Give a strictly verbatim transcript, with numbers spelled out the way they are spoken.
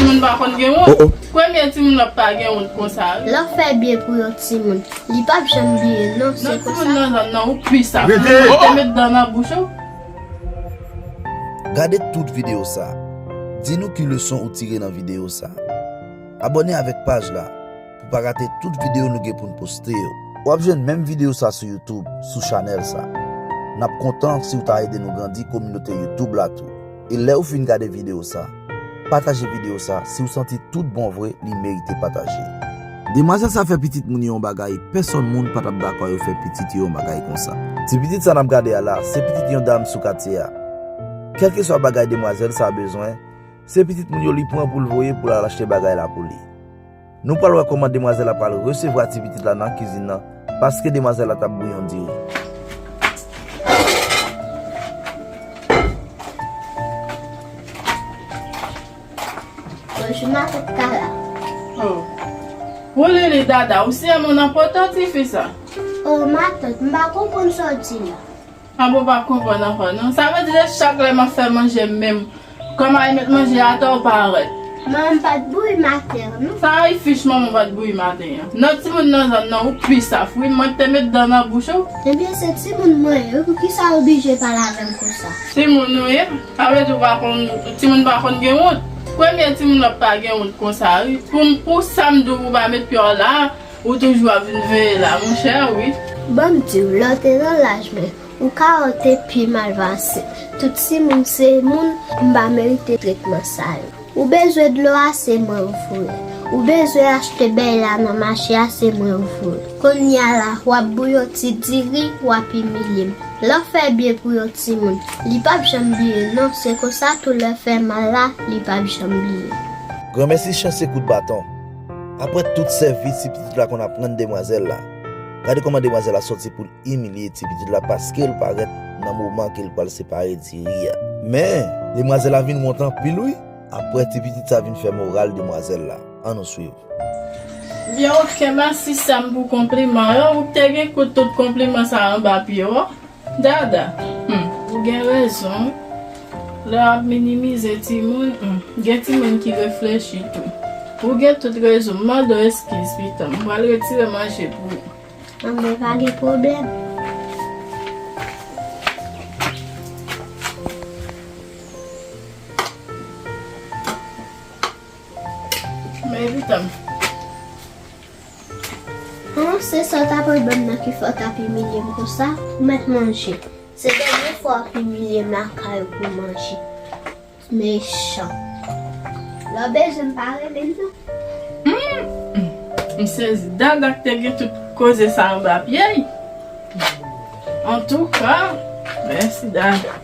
Moun pa konn gen wont. Oh, oh. Premye timoun w ap pa gen wont konsa, wi. Lè w fè byen pou yon timoun, li p ap janm bliye, non, se konsa. Nan timoun nan zòn nan, ou pi sa. Rete. Ou te met dan nan bouch ou. Gade tout videyo sa. Di nou ki leson ou tire nan videyo sa. Abòne avèk paj la pou pa rate tout videyo nou gen pou n poste yo. W ap jwenn menm videyo sa sou YouTube, sou chanèl sa. N ap kontan si w ta ede nou grandi kominote YouTube la tou. E lè w fin gade videyo sa, pataje videyo sa si w santi tout bon vre li merite pataje. Demwazèl sa fè pitit moun yo yon bagay pèsonn moun pa t ap dakò yo fè pitit yo yon bagay konsa. Ti pitit sa n ap gade a la, se pitit yon dam sou katye a. Kèlkeswa bagay demwazèl sa bezwen, se pitit moun yo li pran pou l voye pou l al achte bagay la pou li. Nou pral wè kòman demwazèl la pral resevwa ti pitit la nan kizin nan, paske demwazèl la t ap bouyon diri. Bonjou, matant Kara. Oh. Woulili dada, ou se moun nan poto tifi sa? Oh, matant, m pa konprann sa w di la. An bon, pa konprann anfè, non. Sa vle di, se chak lè m ap fè manje m menm. Kòman y met manje atò ou parèt? Manman m pa t bouyi maten an, non. Sa y fich manman w pa t bouyi maten an. Nan timoun nan zòn nan, ou pi saf, wi. Mwen te met dan nan bouch ou. Ebyen, se timoun mwen ye, wi. Poukisa w oblije pale avè m konsa? Timoun ou ye? Sa vle di ou pa konn, timoun pa konn gen wont. Premye timoun w ap pa gen wont konsa, wi. Pou m, pou sa m di w pou w pa met pye w la, ou toujou ap vin veye la, monchè, wi. Ban m di w, lè w te nan laj mwen, ou ka wè w te pi mal pase. Tout timoun se moun, m pa merite tretman sa yo. Ou bezwen dlo a, se mwen ou voye. Ou bezwen achte bèy la nan mache a, se mwen ou voye. Kounye a la, w ap bouyon ti diri, w ap imilye m. Lè w fè byen pou yon timoun, li p ap janm bliye, non, se konsa tou lè w fè mal la, li p ap janm bliye. Granmèsi chanse kout baton. Apre tout sèvis, ti pitit la konn ap rann demwazèl la. Gade kòman demwazèl la sòti pou l imilye ti pitit la paske l parèt nan moman ke l pral separe diri a. Men, demwazèl la vin wont anpil wi, apre ti pitit sa vin fè moral demwazèl la. Ann nou swiv. Byen, oke, mèsi Sam pou konpliman yo. Ou te gen kout tout konpliman sa anba pye w. Dada, hmm, ou gen rezon. Lè w ap minimize timoun, hmm, gen timoun ki reflechi tou. Ou gen tout rezon. M mande w eskiz, pitit. M pral retire manje pou ou. Anben, pa gen pwoblèm. Men, pitit. An, se sa w ta pral ban m nan ki fè w t ap imilye m konsa? Ou mèt manje. Se dènye fwa w ap imilye m lakay ou pou manje. Mechan. Lè w bezwen m pa rele m non. Hmm, hmm. M sezi. Dada k te gen tout koze sa anba pye l. Antouka, mèsi Dada.